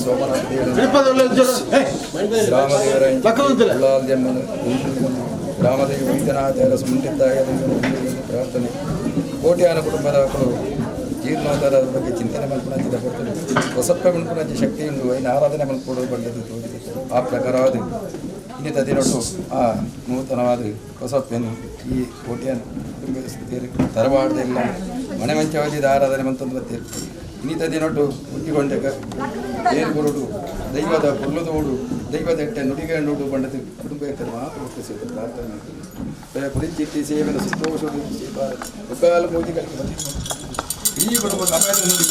ಸೋಮನಾಥ ಗ್ರಾಮದೇವರ ಉಳ್ಳಾಲ್ದೆಮ್ಮನ ಗ್ರಾಮದೇವಿ ವೈದ್ಯನಾಥರ ಸುಂಟಿತ್ತಾಯ ಪ್ರಾರ್ಥನೆ. ಕೋಟ್ಯಾನ ಕುಟುಂಬದ ಮಕ್ಕಳು ಜೀರ್ಣೋದ್ಧಾರದ ಬಗ್ಗೆ ಚಿಂತನೆ ಮಲ್ಪುನಂಚಿದ ಹೊರತು ಹೊಸಪ್ಪ ಮಲ್ಪುನಂಚಿ ಶಕ್ತಿ ಉಂಡು. ಐನ ಆರಾಧನೆ ಮಲ್ಪೊಡು ಬಂದದ್ದು ತೋರಿದೆ. ಆ ಪ್ರಕಾರವಾದ ಇನ್ನಿತ ದಿನೊಟ್ಟು ಆ ನೂತನವಾದ ಹೊಸಪ್ಪೆನು ಈ ಕೋಟ್ಯಾನ ಕುಟುಂಬ ತರವಾಡದೆಲ್ಲ ಮನೆ ಮಂಚವಾದಿದ ಆರಾಧನೆ ಮಂತಂದು ಬತ್ತೀರು. ಇನ್ನಿತ ದಿನೊಟ್ಟು ಹುಟ್ಟಿಕೊಂಡೆಗ ಏರು ಗುರುಡು ದೈವದ ಪುಲ್ಲದೋಡು ದೈವದ ಎಟ್ಟೆ ನುಡಿಗಂಡು ಬಂಡದು ಕುಟುಂಬ ಮಾತ್ರ ಒಪ್ಪಿಸಿದ್ದು ಪ್ರಾರ್ಥನೆ ಮಾಡ್ತೀನಿ. ಕುಡಿಚಿಟ್ಟಿ ಸೇವೆನ ಸಂತೋಷ ಮುಕ್ಕಾಲು ಮೂಜಿಗಳಿಗೆ ಈ ಕುಟುಂಬ ಸಮೇತ ನುಡಿ.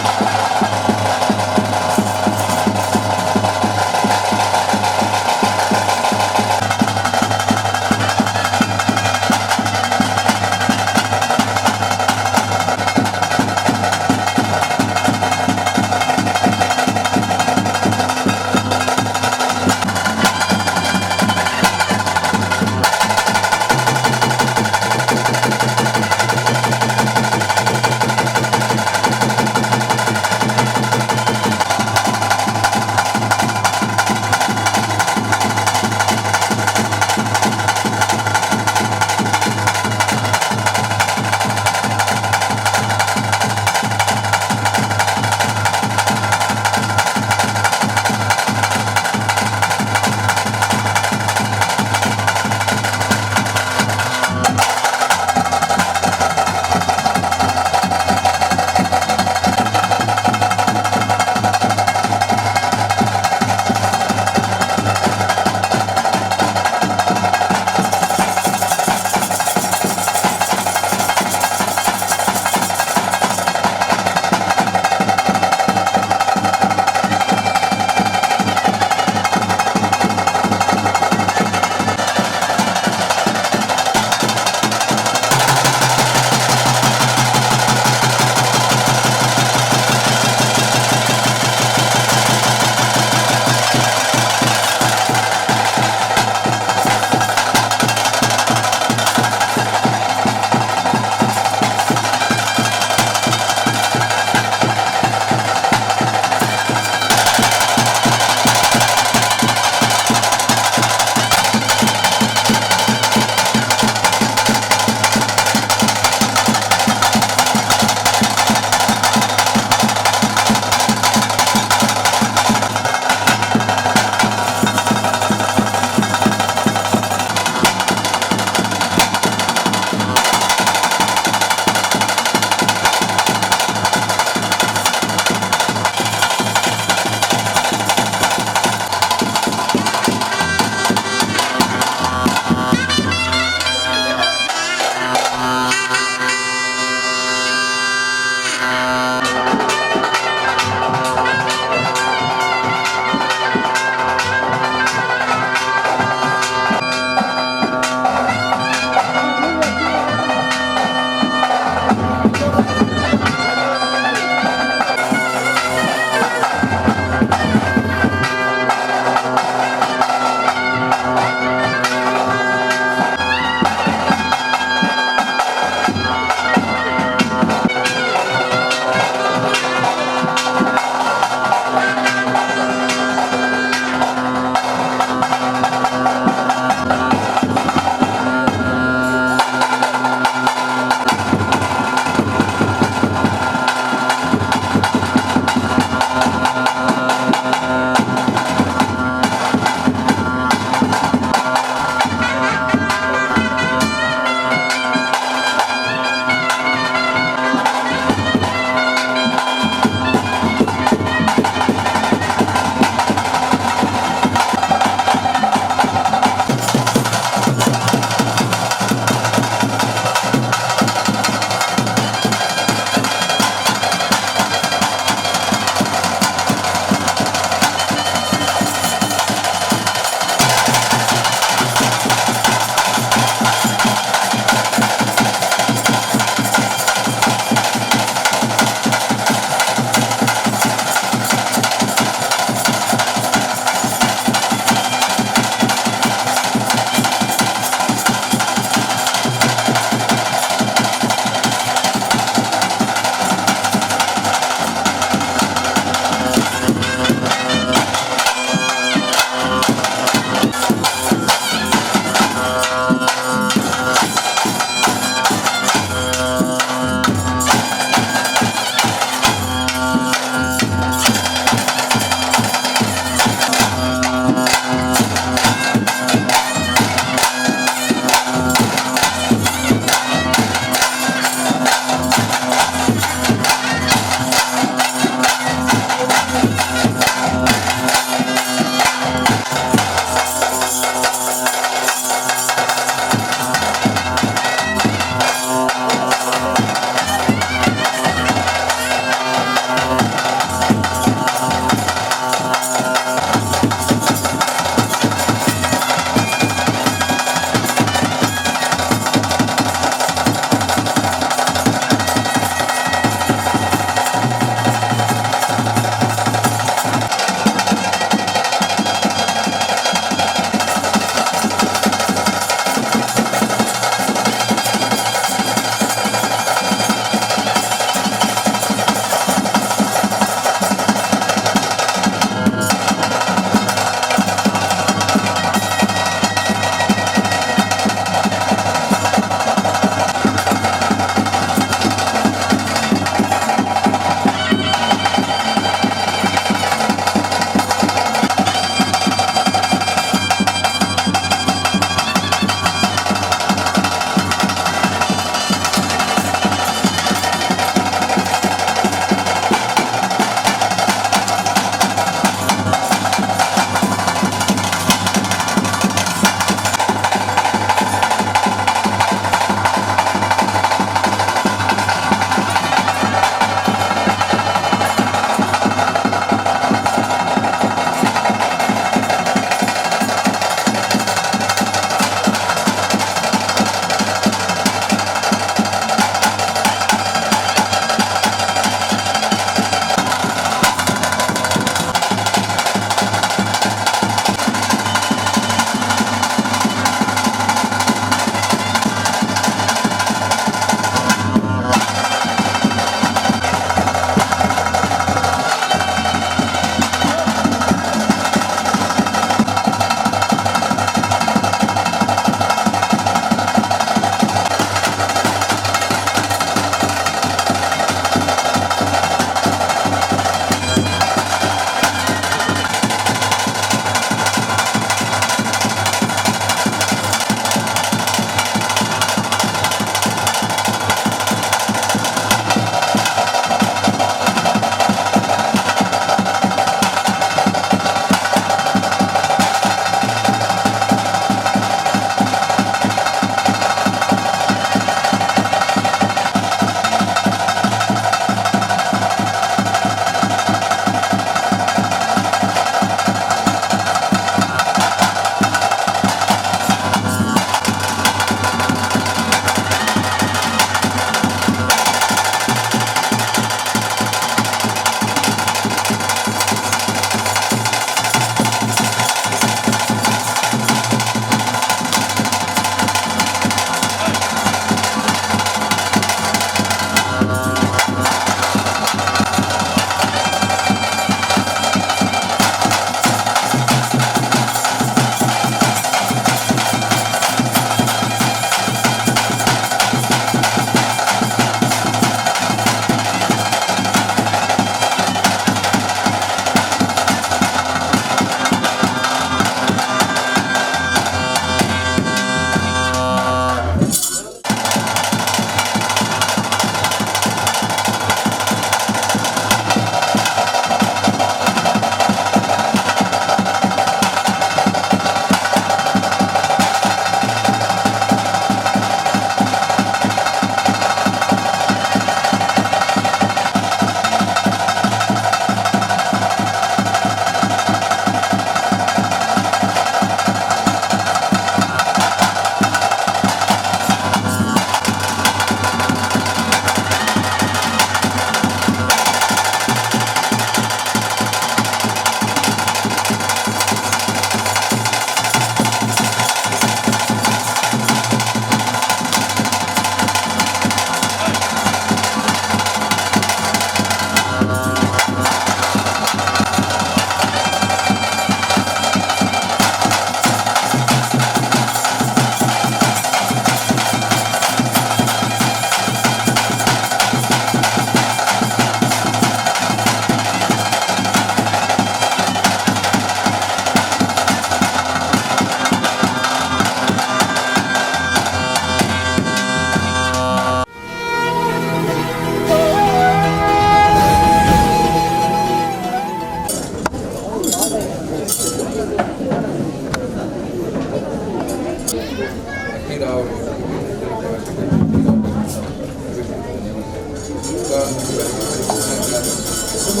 ಕುಟುಂಬ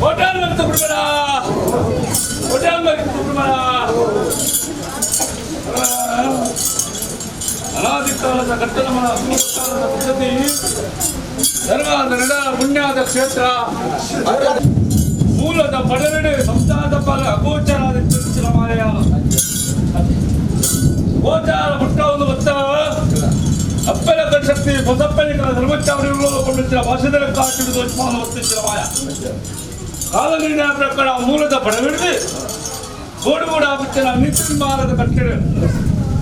ಕೋಟ್ಯಾನ್ ಭಕ್ತ ಕುಟುಂಬ ಕೋಟ್ಯಾನ್ ಭಕ್ತ ಕುಟುಂಬ ಅನಾದಿಕಾಲದ ಕಟ್ಟಡಮನ ಕಾಲದ ಪದ್ಧತಿ ಧರ್ಮದ ನಡ ಪುಣ್ಯಾದ ಕ್ಷೇತ್ರ ಮೂಲದ ಪಡವೆಡೆ ಸಂಸ್ಥಾದ ಫಲ ಅಗೋಚರಾದ ಮಾಯ ಗೋಚಾರ ಪುಟ್ಟವನ್ನು ಗೊತ್ತ ಅಪ್ಪಲ ಶಕ್ತಿ ಹೊಸಪ್ಪನಿಕರ ಧರ್ಮಚಾವಡಿಗಳು ಭಾಷೆದ ಕಾಟಿಡುದು ಒತ್ತಿಚ್ಚಿನ ಮಾಯ ಕಾಲ ನಿರ್ಣಯ ಪ್ರಕಾರ ಮೂಲದ ಪಡವಿಡಿದು ಗೋಡು ಗೋಡು ಆಪಿಚ್ಚಿನ ನಿತ್ಯ ಕಟ್ಟಡ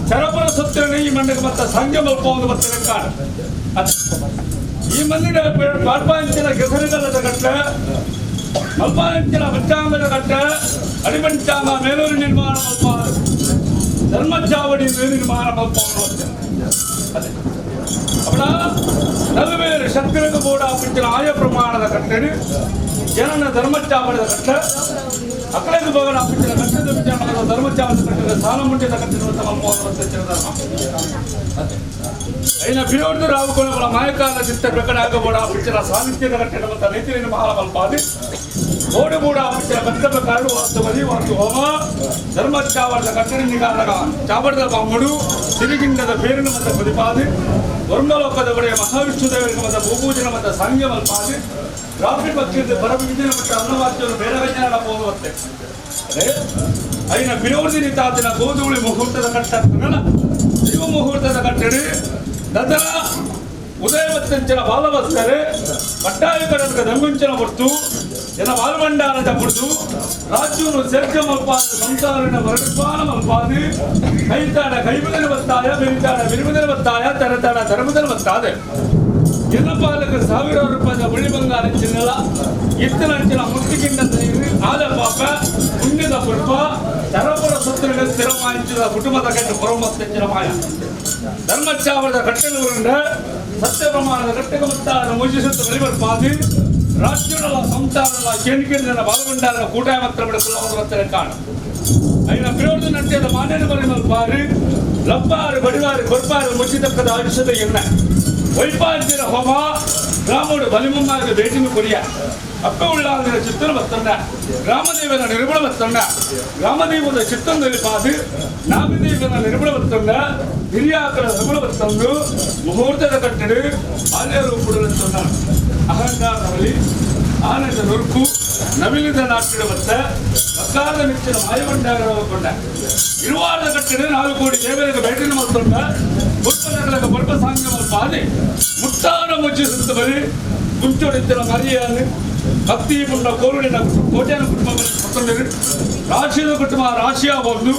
ಚರಪುರ ಸೊತ್ತಿನ ಈ ಮಣ್ಣಿಗೆ ಮತ್ತ ಸಂಘ ಮಲ್ಪವನ್ನು ಬರ್ತಾರೆ ಕಾಡು ಈ ಮಣ್ಣಿನ ಪಾಡ್ಪಾಂಚಿನ ಕೆಸರಿಗಲ್ಲದ ಕಟ್ಟೆ ಮಲ್ಪಾಂಚಿನ ಪಂಚಾಂಗದ ಕಟ್ಟೆ ಅಡಿಪಂಚಾಂಗ ಮೇಲೂರು ನಿರ್ಮಾಣ ಮಲ್ಪ ಧರ್ಮಚಾವಡಿ ನಿರ್ಮಾಣ ಮಲ್ಪವನ್ನು ಅದೇ ಅಪ್ಪಣ ನಲ್ವೇರು ಶಕ್ತಿಗೆ ಬೋಡ ಆಪಿಚ್ಚಿನ ಆಯ ಪ್ರಮಾಣದ ಕಟ್ಟಡಿ ಜನನ ಧರ್ಮಚಾವಡಿದ ಕಟ್ಟೆ ಅಕ್ಕಳೆದು ಭಗನ ಆಪಿಚ್ಚಿನ ಕಟ್ಟದ ವಿಚಾರಣದ ಧರ್ಮಚಾವಡಿದ ಕಟ್ಟಡ ಸಾಲ ಮುಂಡಿದ ಕಟ್ಟಿರುವಂಥ ಮಲ್ಪವನ್ನು ಧರ್ಮ ಅದೇ ಐನ ಬಿಯೋರ್ದು ರಾವುಕೊಳಗಳ ಮಾಯಕಾಲ ಚಿತ್ತ ಪ್ರಕಟ ಆಗಬೋಡ ಆಪಿಚ್ಚಿನ ಸಾಹಿತ್ಯದ ಕಟ್ಟಡ ಮತ್ತು ರೈತರಿನ ನಿರ್ಮಾಣ ಮಲ್ಪಾದಿ ಗೋಡು ಕೂಡ ಆಪಿಚ್ಚಿನ ಕರ್ತವ್ಯ ಕಾರಣ ವಾಸ್ತು ಬಲಿ ವಾಸ್ತು ಹೋಮ ಧರ್ಮಚಾವಡದ ಕಟ್ಟಡ ನಿಗಾರಗ ಚಾವಡದ ಬಾಂಬುಡು ಸಿರಿಗಿಂಡದ ಬೇರಿನ ಮತ್ತು ಪ್ರತಿಪಾದಿ ವರ್ಮಲೋಕದ ಒಡೆಯ ಮಹಾವಿಷ್ಣು ದೇವರಿಗೆ ಮತ್ತು ಭೂಪೂಜನ ಮತ್ತು ಸಾಂಗ್ಯ ಮಲ್ಪಾದಿ ರಾತ್ರಿ ಪಕ್ಷದ ಪರವಿಜಯ ಮತ್ತು ಅನ್ನವಾದ್ಯವನ್ನು ಬೇರೆ ವ್ಯಂಜನ ಹೋಗುವಂತೆ ಅದೇ ಐನ ಬಿರೋರ್ದಿನಿ ತಾತಿನ ಗೋಧೂಳಿ ಮುಹೂರ್ತದ ಕಟ್ಟ ಶಿವ ಮುಹೂರ್ತದ ಕಟ್ಟಡಿ ದದರ ಉದಯವತ್ತಂಚಿನ ಬಾಲವಸ್ತರೆ ಪಟ್ಟಾಯ ಕಡಲ್ಕ ದಂಗುಂಚಿನ ಹೊರ್ತು ಜನ ಬಾಲಭಂಡಾರದ ಪುಡ್ದು ರಾಜ್ಯವನ್ನು ಸೇರ್ಕೆ ಮಲ್ಪಾದ ಸಂಸಾರನ ವರಡಿಪಾನ ಮಲ್ಪಾದಿ ಕೈತಾಡ ಕೈಬುದನ ಬತ್ತಾಯ ಬೆರಿತಾಡ ಬಿರುಬುದನ ಬತ್ತಾಯ ತರತಾಡ ತರಬುದನ ಬತ್ತಾದೆ ಪಾಲಕ ಸಾವಿರಾರು ರೂಪಾಯಿದ ಬಳ್ಳಿ ಬಂಗಾರ ಚಿನ್ನಲ ಇತ್ತನಂಚಿನ ಮುಟ್ಟಿಗಿಂಡ ಆದ ಪಾಪ ಪುಣ್ಯದ ಪುಷ್ಪ ತರಪುರ ಸೊತ್ತಿನ ಸ್ಥಿರಮಾಂಚಿದ ಕುಟುಂಬದ ಕೆಟ್ಟ ಪರಮತ್ತೆಂಚಿನ ಮಾಯ ಧರ್ಮಚಾವರದ ಕಟ್ಟೆಲುಗೊಂಡ ಸತ್ಯ ಪ್ರಮಾಣದ ಕಟ್ಟೆಗೆ ಮತ್ತಾದ ಮುಜಿಸುತ್ತ ಬಲಿಬರ್ಪಾದಿ ರಾಜ್ಯಗಳ ಸಂಸಾರಗಳ ಕೇಣಿಕೆಂಡಿನ ಬಾಲಗೊಂಡಾರ ಕೂಟಾಯ ಮಾತ್ರ ಬಿಡಕುಲ್ಲ ಕಾಣ ಐನ ಪಿರೋದು ನಟ್ಯದ ಮಾನ್ಯನ ಬರಿ ಮಲ್ಪಾರಿ ಲಪ್ಪಾರು ಬಡಿವಾರು ಕೊರ್ಪಾರು ಮುಚ್ಚಿತಕ್ಕದ ಆಯುಷ್ಯದ ಎಣ್ಣೆ ವೈಪಾಂತಿನ ಹೋಮ ಗ್ರಾಮೋಡು ಬಲಿಮಮ್ಮಾಗ ಭೇಟಿನ ಕೊರಿಯ ಅಪ್ಪ ಉಳ್ಳಾಂದಿನ ಚಿತ್ತನ ಬತ್ತಂಡ ಗ್ರಾಮದೇವನ ನಿರುಬಳ ಬತ್ತಂಡ ಗ್ರಾಮದೇವದ ಚಿತ್ತಂದಲ್ಲಿ ಪಾದು ನಾಗದೇವನ ನಿರುಬಳ ಬತ್ತಂಡ ಹಿರಿಯಾಕರ ಸಗುಳ ಬತ್ತಂದು ಮುಹೂರ್ತದ ಕಟ್ಟಡು ಆಲ್ಯ ರೂಪುಡಲು ಅಹಂಕಾರದಲ್ಲಿ ಆನಂದ ನುರುಕು ನವಿಲಿದ ನಾಟಿಡ ಬತ್ತ ಬಕ್ಕಾದ ಮಿಚ್ಚಿನ ಮಾಯಗೊಂಡಾಗ ಇರುವಾರದ ಕಟ್ಟಡ 4 ಕೋಟಿ ದೇವರಿಗೆ ಬೇಟಿನ ಮತ್ತೊಂಡ ಪುಷ್ಪನಗಲಕ ಪುಷ್ಪ ಸಾಂಗ್ಯ ಮಲ್ಪಾದಿ ಮುಟ್ಟಾನ ಮುಚ್ಚಿಸುತ್ತ ಬಲಿ ಮುಂಚೊಡಿತ್ತಿನ ಮರಿಯಾನು ಕತ್ತಿ ಪುಂಡ ಕೋರುಡಿನ ಕೋಟ್ಯಾನ ಕುಟುಂಬ ಮತ್ತೊಂದು ರಾಶಿದ ಕುಟುಂಬ ರಾಶಿಯ ಒಂದು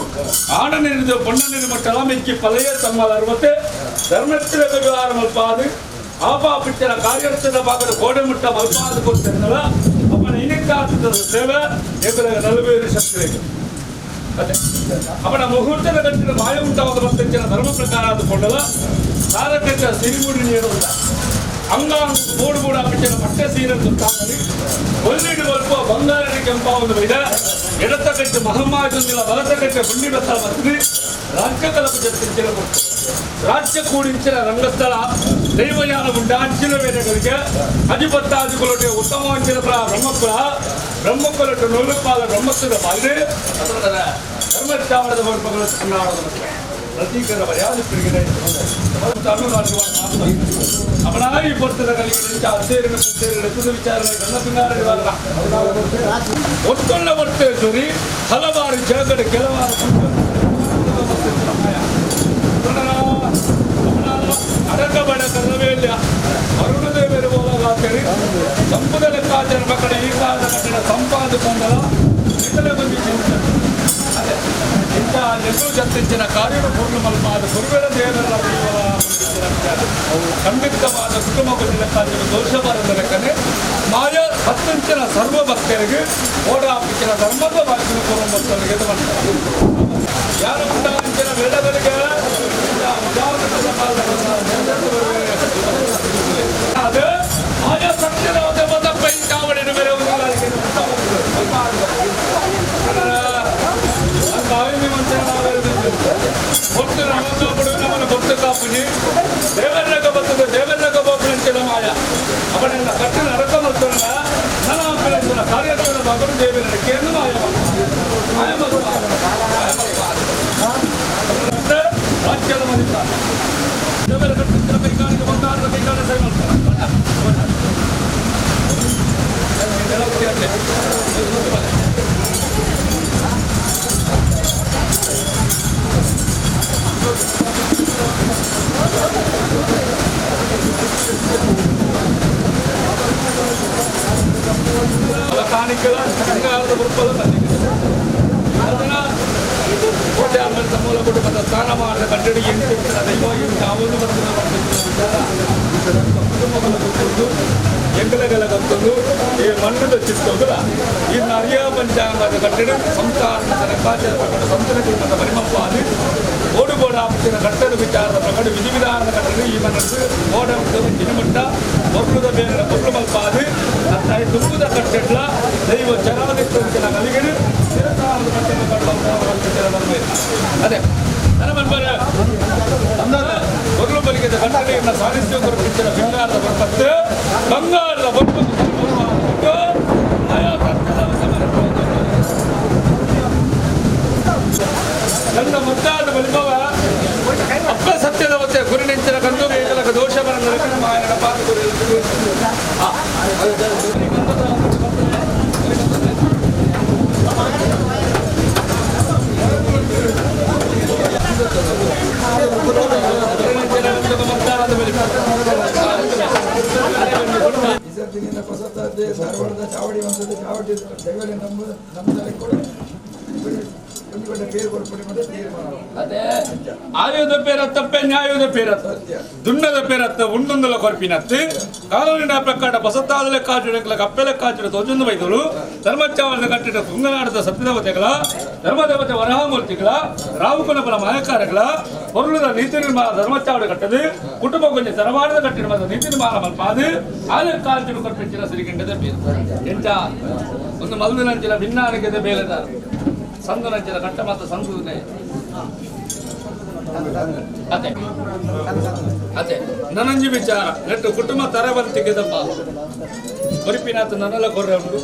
ಆಣನಿರಿದ ಪೊಣ್ಣನಿರು ಮಟ್ಟಲ ಮೆಕ್ಕಿ ಪಲೆಯ ತಮ್ಮ ಅರವತ್ತೆ ಧರ್ಮಸ್ಥಳ ವ್ಯವಹಾರ ಮಲ್ಪಾದು ಆಪಾ ಪಿಚ್ಚರ ಕಾರ್ಯಸ್ಥದ ಭಾಗದ ಕೋಡೆ ಮುಟ್ಟ ಮಲ್ಪಾದು ಕೊಡ್ತಿದ್ದಲ್ಲ ಅಪ್ಪನ ಇನ್ನಕ್ಕಾಗ್ತದ ಸೇವೆ ಏಕದಾಗ ನಲವೇರು ಶಕ್ತಿ ಅದೇ ಅವನ ಮುಹೂರ್ತದ ಗಂಟಿನ ಮಾಯ ಉಂಟಾದ ಮತ್ತೆಂಚಿನ ಧರ್ಮ ಪ್ರಕಾರ ಆದುಕೊಂಡಲ್ಲ ಸಾರಕಟ್ಟ ಸಿರಿಮುಡಿ ನೀಡುವುದ ಅಂಗಾಂಗ ಬೋಡು ಬೋಡು ಪಿಚ್ಚನ ಪಟ್ಟೆ ಸೀರೆ ತುತ್ತಾಗಲಿ ಒಲ್ಲಿಡು ಬಲ್ಪ ಬಂಗಾರದ ಕೆಂಪಾವನ್ನು ಬೈದ ಎಡತ್ತ ಕಟ್ಟೆ ಮಹಮ್ಮಾಜೊಂದಿಲ್ಲ ಬಲತ್ತ ಕಟ್ಟೆ ಗುಂಡಿ ಬೆತ್ತಲ ಬರ್ತದೆ ರಾಜ್ಯ ಕಲಪು ಜತ್ತಿಂಚಿನ ಕೊಟ್ಟು ರಾಜ್ಯ ಕೂಡಿಂಚಿನ ರಂಗಸ್ಥಳ ದೈವಯಾನ ಗುಂಡ ಅಂಚಿನ ವೇದಗಳಿಗೆ ಅಧಿಪತ್ತಾದಿಗಳೊಟ್ಟೆ ಉತ್ತಮ ಅಂಚಿನ ಬ್ರಹ್ಮಕುಲ ಬ್ರಹ್ಮಕುಲಟ್ಟು ನೂಲುಪಾಲ ಬ್ರಹ್ಮತ್ವದ ಬಾಲ್ಯ ಅದರ ಧರ್ಮಚಾವರದ ಮರ್ಮಗಳು ಕನ್ನಡದ ಪ್ರತೀಕರ ಮರ್ಯಾದೆ ತಿರುಗಿದೆ ತಮಿಳುನಾಡು ಅವನಾಗಿ ಪೊರ್ತದ ಕಲಿಗೆ ಅಸೇರಿನ ಪುತ್ತೇರಿ ವಿಚಾರಣೆ ಗಲ್ಲ ಪಿಂಗಾರ ಒತ್ತೊಳ್ಳ ಒತ್ತೆ ಸುರಿ ಹಲವಾರು ಜಗಡ ಕೆಲವಾರು ಅಡಕ ಬಡಕ ರವೇಲ್ಯ ಅರುಣದೇವರು ಬೋಲಗಾತರಿ ಸಂಪದ ಲೆಕ್ಕಾಚಾರ ಮಕ್ಕಳ ಈ ಕಾಲದ ಕಟ್ಟಡ ಸಂಪಾದಕೊಂಡಲ ಇತರೆ ಬಂದಿ ಚಿಂತೆ ಅದೇ ಇಂಥ ಎಲ್ಲೂ ಜತ್ತಿಂಚಿನ ಕಾರ್ಯದ ಪೂರ್ಣ ಮಲ್ಪಾದ ಗುರುಗಳ ದೇವರ ಖಂಡಿತವಾದ ಕುಟುಂಬ ಲೆಕ್ಕಾಚಾರ ದೋಷ ಬಾರದ ಲೆಕ್ಕನೆ ಮಾಯ ಹತ್ತಂಚಿನ ಸರ್ವ ಭಕ್ತರಿಗೆ ಓಡಾಪಿಚ್ಚಿನ ಧರ್ಮದ ಬಾಗಿಲು ಕುಟುಂಬಸ್ಥರಿಗೆ ಇದು ಮಾಡ್ತಾರೆ. ಯಾರು ಪುಟ್ಟ ವೇದಗಳಿಗೆ ಅದು ಮಾಯ ಸತ್ಯದ ಪೈಂಟಾವಳಿನ ಬೇರೆ ಹೊತ್ತು ನಮ್ಮನ್ನು ಕೊಟ್ಟು ಕಾಪುಜಿ ದೇವರಗ ಬರ್ತದೆ ದೇವರಗ ಬಾಪುನಂಚಿನ ಮಾಯ ಅವನೆಲ್ಲ ಕಟ್ಟಿನ ಅರಕ ಮತ್ತೊಂದ ನನ್ನ ಕಾರ್ಯಕ್ರಮ ಮಗನು ದೇವರ ಕೇಂದ್ರ ರಾಜ್ಯದ ಮದಿತ ದೇವರ ಕಟ್ಟಿನ ಕೈಗಾರಿಕೆ ಬಂಗಾರದ ಕೈಗಾರಿಕೆ ಸರಿ ಮಾಡ್ತಾರೆ. ಕಾಣಿಕೆಗಳ ಬಂಗಾರದ ಬರುಪದ ಕೋಟೆ ಆಮೇಲೆ ಮೂಲ ಕುಟುಂಬದ ಸ್ಥಾನಮಾನದ ಕಟ್ಟಡಿ ದೈವ ಯಾವುದು ವಿಚಾರ ಕುಟುಂಬಗಳ ಗೊತ್ತೊಂದು ಎಂಗಲಗಳ ಗೊತ್ತೊಂದು ಈ ಮಣ್ಣದ ಚಿತ್ತೊಂದುಲ ಇನ್ನು ಅರಿಯ ಪಂಚಾಂಗದ ಕಟ್ಟಡ ಸಂಸಾರ ಲೆಕ್ಕಾಚಾರ ಪ್ರಕಟ ಸಂತನ ಕುಟುಂಬದ ಪರಿಮಪ್ಪಾದಿ ಓಡುಗೋಡ ಆಪತ್ತಿನ ಕಟ್ಟಡ ವಿಚಾರದ ಪ್ರಕಟ ವಿಧಿವಿಧಾನದ ಕಟ್ಟಡ ಈ ಮನಸ್ಸು ಓಡ ಗಿನಿಮಟ್ಟ ಒಬ್ಬರದ ಬೇರೆ ಒಬ್ಬರು ಮಲ್ಪಾದಿ ಅಂತಾಯಿ ತುಂಬುದ ಕಟ್ಟಡ್ಲ ದೈವ ಚರಾದಿತ್ತ ಕಲಿಗಡು ಚಿರಸಾರದ ಕಟ್ಟಡ ಕಟ್ಟುವ ಅದೇ ಒರ್ಲು ಬಲಿಗೆದ ಕಟ್ಟಳೆಯನ್ನು ಸಾಧಿಸುವ ಕೊರಪಿಚ್ಚಿನ ಬಂಗಾರದ ಬೊರ್ಪತ್ತು ಬಂಗಾರದ ಬೊರ್ಪತ್ತು ನನ್ನ ಮುದ್ದಾದ ಬಲಿಮವ ಅಪ್ಪ ಸತ್ಯದ ಒತ್ತೆ ಗುರಿ ನೆಂಚಿನ ಕಂದು ಏಕಲಕ ದೋಷ ಬರ ಮಾಯನ ಪಾದ ಗುರಿ. ಈ ಹೊಸತಾದ್ದೆ ಧಾರವಾಡದ ಚಾವಡಿ ಒಂದದ್ದು ಚಾವಡಿ ದೈವಲೆ ನಮ್ಮ ನಮ್ಮದಲ್ಲಿ ಕೂಡ ಒಂದು ಪೇರು ಕೊಡ್ಪಡಿ ಮತ್ತೆ ತೀರ್ಮಾನ. ಅದೇ ಆಯುಧ ಪೇರತ್ತಪ್ಪೆ ನ್ಯಾಯುಧ ಪೇರತ್ತ ದುಣ್ಣದ ಪೇರತ್ತ ಉಂಡುಂದಲ ಕೊರ್ಪಿನತ್ತು ಕಾನೂನಿನ ಪ್ರಕಾರ ಬಸತ್ತಾದಲೆ ಕಾಚುಡ ಕಪ್ಪೆಲೆ ಕಾಚುಡ ತೋಜೊಂದು ಬೈದಳು ಧರ್ಮಚಾವರದ ಕಟ್ಟಿದ ತುಂಗನಾಡದ ಸತ್ಯದೇವತೆಗಳ ಧರ್ಮದೇವತೆ ವರಹಮೂರ್ತಿಗಳ ರಾವುಕುಣಪನ ಮಾಯಕಾರಗಳ பொருளுத நீதி நிர்மாண ಧರ್ಮಚಾವಡಿ ಕಟ್ಟದು ಕುಟುಂಬ ಕೊಂಚ ತರವಾಡದ ಕಟ್ಟಿನ ನೀತಿ ನಿರ್ಮಾಣ ಮಲ್ಪಾದು ಆಲೆ ಕಾಲ್ಚುಡು ಕೊರ್ಪಿಂಚಿನ ಸಿರಿಗಿಂಡದ ಬೇರು ಎಂಚ ಒಂದು ಮಲ್ದಿನಂಚಿನ ಭಿನ್ನಾನಿಕೆದ ಬೇಲೆದ ಸಂದುನಂಚಿನ ಕಟ್ಟ ಮಾತ ಸಂದುನೆ ಅದೇ ಅದೇ ನನಂಜಿ ವಿಚಾರ ನೆಟ್ಟು ಕುಟುಂಬ ತರವಂತಿಕೆದಪ್ಪ ಬರಿಪಿನಾಥ ನನ್ನಲ ಕೊರ್ರೆ ಉಂಟು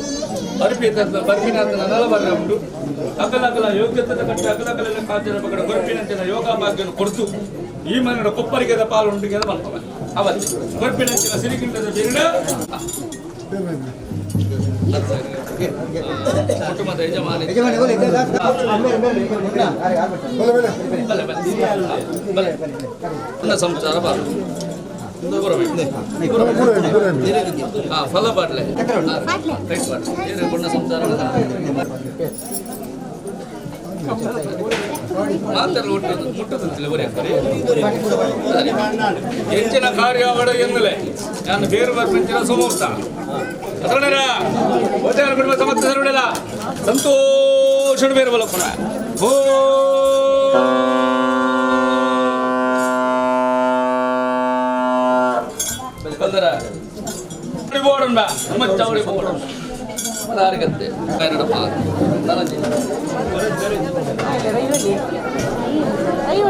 ಬರಿಪಿತ ಬರ್ಪಿನಾಥ ನನ್ನಲ ಬರ್ರೆ ಉಂಟು ಅಗಲ ಅಗಲ ಯೋಗ್ಯತೆ ಕಟ್ಟಿ ಅಗಲ ಅಗಲ ಕಾಚಿನ ಪಕಡ ಕೊರ್ಪಿನಂಚಿನ ಯೋಗ ಭಾಗ್ಯನು ಕೊಡ್ತು ಈ ಮನೆಯ ಕೊಪ್ಪರಿಗೆದ ಪಾಲು ಉಂಟು ಮಲ್ಪವ ಅವತ್ತು ಕೊರ್ಪಿನಂಚಿನ ಸಿರಿಗಿಂಡದ ಬೀರಿನ ಕುಟುಂಬದ ಯಜಮಾನಿ ಸಂಸಾರ ಫಲ ಬಾಟ್ಲೆ ಸಂಸಾರ ಮಾತೆಲ್ಲ ಮುಟ್ಟುತ್ತಿಲ್ಲ ಒರೇ ಹೆಚ್ಚಿನ ಕಾರ್ಯಾವಳ ಎನ್ನಲೆ ನಾನು ಬೇರು ಬರ್ಪಿಂಚಿನ ಸುಮೂರ್ತ ಅದರ ಕುಟುಂಬ ಸಮಸ್ಯೆ ಸರುಡಿಲ್ಲ ಸಂತೋಷ ಬೇರು ಬಲಪ್ಪನ ಓ ಬಂದರ ಬೋಡಂಡ ನಮ್ಮ ಚಾವಡಿ ಬೋಡಂಡ ಯಾರಿಗತ್ತೆ ಕನ್ನಡಪ್ಪ ನನಜಿ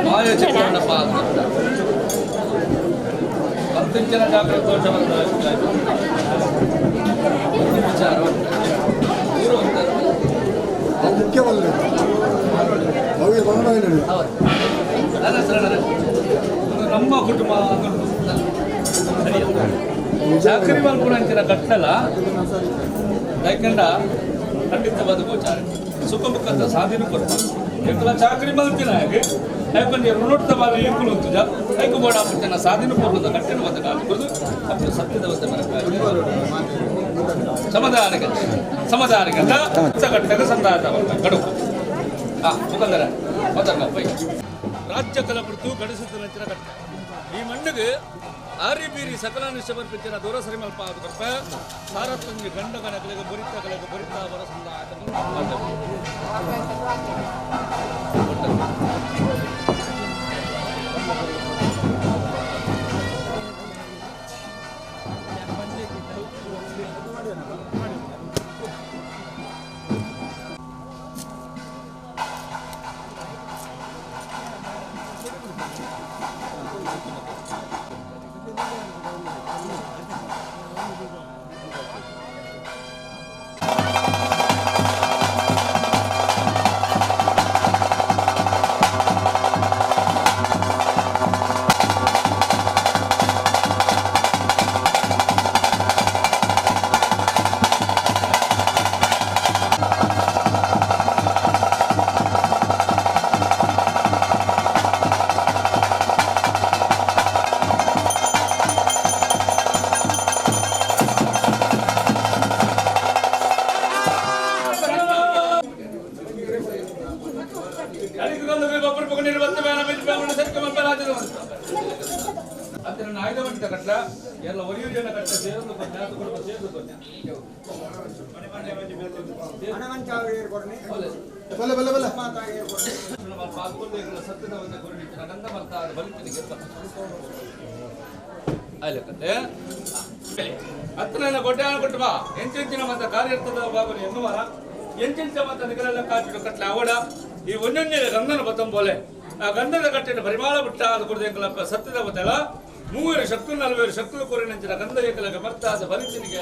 ಮಾಯ ಚಿತ್ರಣಪ್ಪ ಅಂತ ಅಂತಿಂಚಿನ ಜಾಗ್ರತೆ ದೋಷ ವಿಚಾರ ಮುಖ್ಯವಲ್ಲ ನಮ್ಮ ಕುಟುಂಬ ಚಾಕರಿ ಮಲ್ಪುನಂಚಿನ ಕಟ್ಟಲ ಯಾಕಂಡ ಖಂಡಿತವಾದ ಗೋಚಾರ ಸುಖ ಮುಖದ ಸಾಧನೆ ಕೊರ್ಪ ಎಂಕಲ ಚಾಕರಿ ಮಲ್ತಿನ ಹಾಗೆ ಯಾಕಂದ್ರೆ ಋಣೋಡ್ತ ಬಾರ ಎಂಕುಲು ಉಂತುಜ ಐಕು ಬೋಡ ಆಪುಂಚಿನ ಸಾಧನೆ ಕೊರ್ಲದ ಕಟ್ಟಿನ ಬದ್ದ ಕಾಲುಕೊದು ಅಪ್ಪು ಸತ್ಯದ ಬದ್ದ ಸಮಾಧಾನಕ್ಕೆ ಸಮಾಧಾನಕ್ಕೆ ಕಟ್ಟದ ಸಂದಾಯ ಕಡುಕು ಮುಖಂದರ ಮೊದಲ ಬೈ ರಾಜ್ಯ ಕಲಪುರ್ತು ಗಡಿಸುತ್ತ ಕಟ್ಟ ಈ ಮಣ್ಣಿಗೆ ಆರಿ ಬೀರಿ ಸಕಲ ಸಮರ್ಪಿಂಚಿನ ದೂರಸರಿ ಮಲ್ಪ ಕರ್ಪ ಸಾರತ್ತೊಂಜಿ ಗಂಡ ಗಣಕಲಿಗೆ ಬೊರಿತ ಕಲಗ ಬೊರಿತ ಬರಸಂದ Thank you. ಕಟ್ಲ ಎಲ್ಲ ಒರಿಯೂರಿನ ಕಟ್ಟ ಸೇರೊಂದು ಕೊನ್ನೆ ಅದು ಕುಟುಂಬ ಸೇರ್ದು ಕೊನ್ನೆ. ಒಲ್ಲೆ. ಬಲ್ಲೆ ಬಲ್ಲೆ ಬಲ್ಲೆ. ಹತ್ತನ ಗೊಡ್ಡೆ ಕೊಟ್ಟುವ ಎಂಚೆಂಚಿನ ಮತ್ತ ಕಾರ್ಯರ್ತದ ಬಾಬು ಎನ್ನುವರ ಎಂಚೆಂಚ ಮತ್ತ ನಿಗಲೆಲ್ಲ ಕಾಚಿಡು ಕಟ್ಲೆ ಅವಡ ಈ ಒಂದೊಂದೇ ಗಂಧನ ಬತ್ತಂಬೋಲೆ ಆ ಗಂಧದ ಕಟ್ಟಿನ ಪರಿಮಾಳ ಬಿಟ್ಟ ಅದು ಕುಡ್ದು ಸತ್ಯದ ಬತ್ತಲ ಮೂವರು ಶಕ್ತು ನಲ್ವೇರು ಶಕ್తులు ಕೋರಿನಂಚಿನ ಗಂಧ ಏಕಲಗ ಮರ್ತಾದ ಬಲಿತಿನಿಗೆ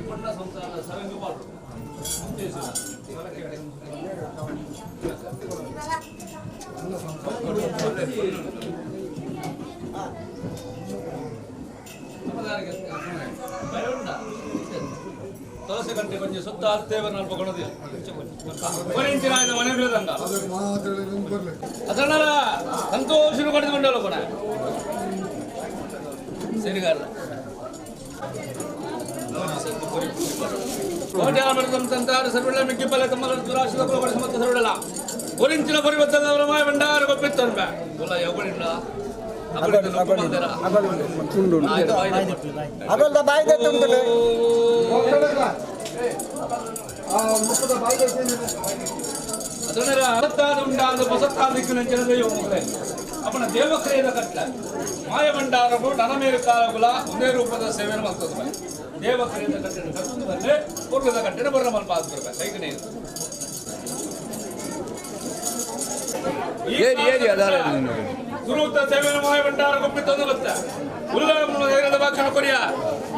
ಪೊಣ್ಣ ಸಂಸಾರ ಸರಂಗು ಪಾಡು. ತುಳಸಿ ಗಂಟೆ ಕೊಂಚ ಸುತ್ತ ಅತ್ತೇವ ನಲ್ಪ ಕೊಡೋದಿಲ್ಲ ಕೊರಿಂಚಿನ ಮನೆ ಬೀಳದಂಗ. ಅದಕ್ಕೆ ಮಾತ್ರ ಬರ್ಲಿ. ಅದನ್ನ ಸಂತೋಷ ಪಡೆದುಕೊಂಡಲ್ಲ ಕೊಡ ಸರಿಗಾರ. ಸರ್ವಳ್ಳ ಮಿಕ್ಕಿಪಲ್ಲ ತಮ್ಮ ದುರಾಶದ ಕುಲಪಡಿಸ ಮತ್ತು ಸರ್ವಳ್ಳ ಕೊರಿಂಚಿನ ಪರಿವರ್ತನವರ ಮಾಯ ಭಂಡಾರ ಗೊಪ್ಪಿತ್ತನ್ಬ ಗೊಲ್ಲ ಎವಳಿಲ್ಲ. ಅಗಲ್ದ ಬಾಯ್ದೆ ತುಂಟು. ಆ ಮುಖದ ಬಾಯಿಗೆ. ಅದರ ಅರತ್ತಾದ ಉಂಡಾದ ಹೊಸತ್ತಾದ ದಿಕ್ಕಿನ ದೈವ ಅಪ್ಪನ ದೇವಕ್ರಿಯದ ಕಟ್ಲ ಮಾಯ ಭಂಡಾರಗಳು ನನಮೇರು ಕಾಲಗುಲ ಒಂದೇ ರೂಪದ ಸೇವೆಯನ್ನು ಮಾಡ್ತದೆ. ದೇವಕ್ರಿಯದ ಕಟ್ಟಡ ಕಟ್ಟುದು ಬಂದ್ರೆ ಪೂರ್ವದ ಕಟ್ಟಡ ಬರ ಮಲ್ಪ ಐಕನೇ. ಏರಿ ಏರಿ ಅದಾರ. ಸುರೂತ ಸೇವೆಯನ್ನು ಮಾಯ ಭಂಡಾರ ಕೊಪ್ಪಿತ್ತೊಂದು ಗೊತ್ತ ಉಲ್ಲ ಭಾಷಣ ಕೊರಿಯ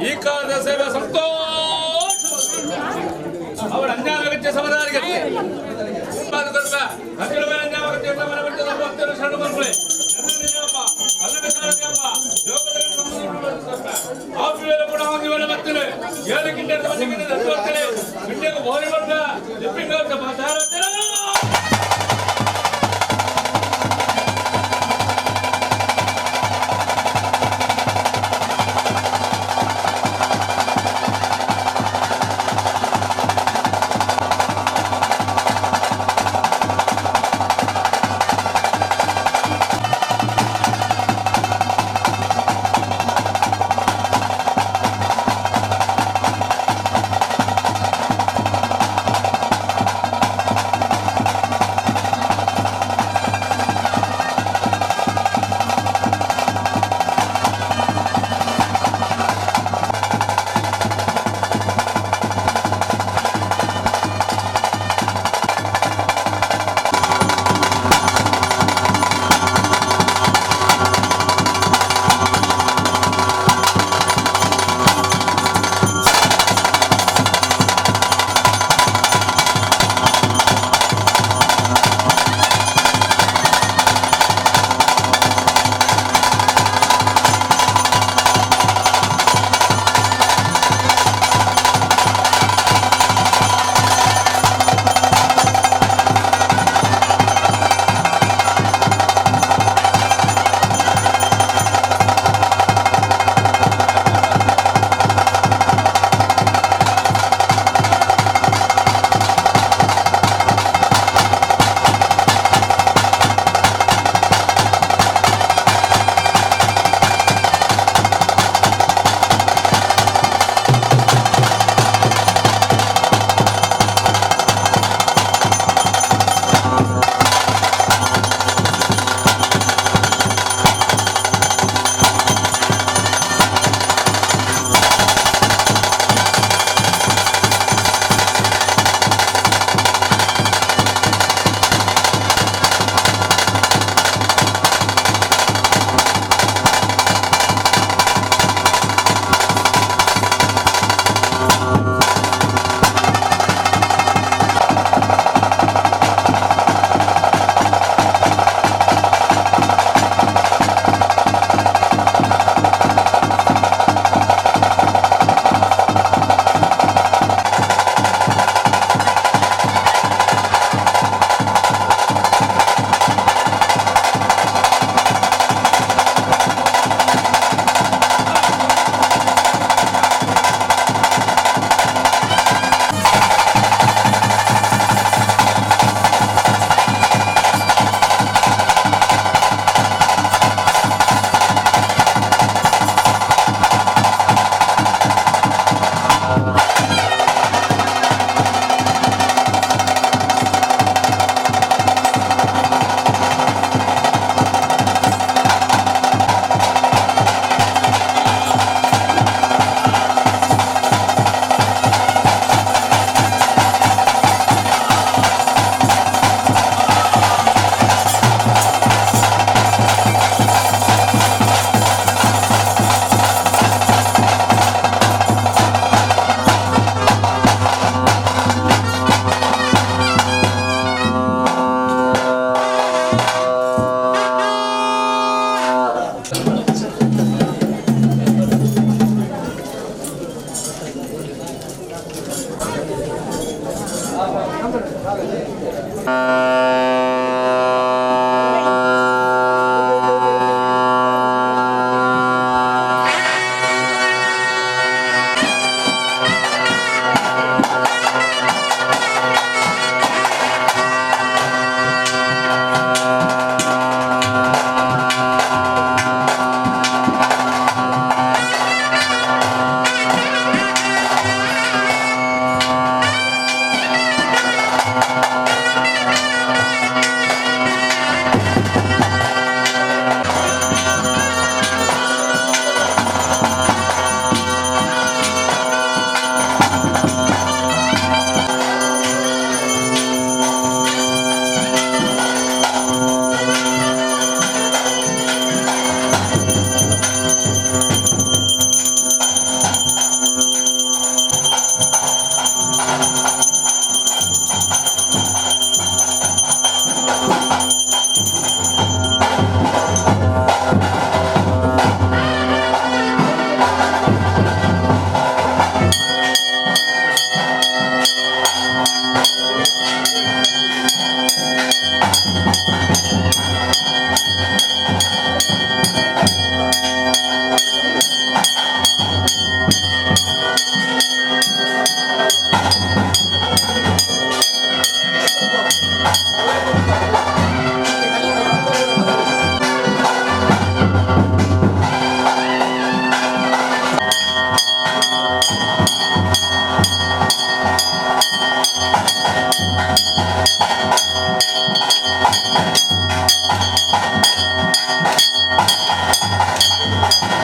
ಈ ಕಾಲದ ಸೇವೆ ಸಂತೋಷ ಅವರ ಅನ್ಯಾಯಗತ್ಯ ಸಮುದಾಯಕ್ಕೆ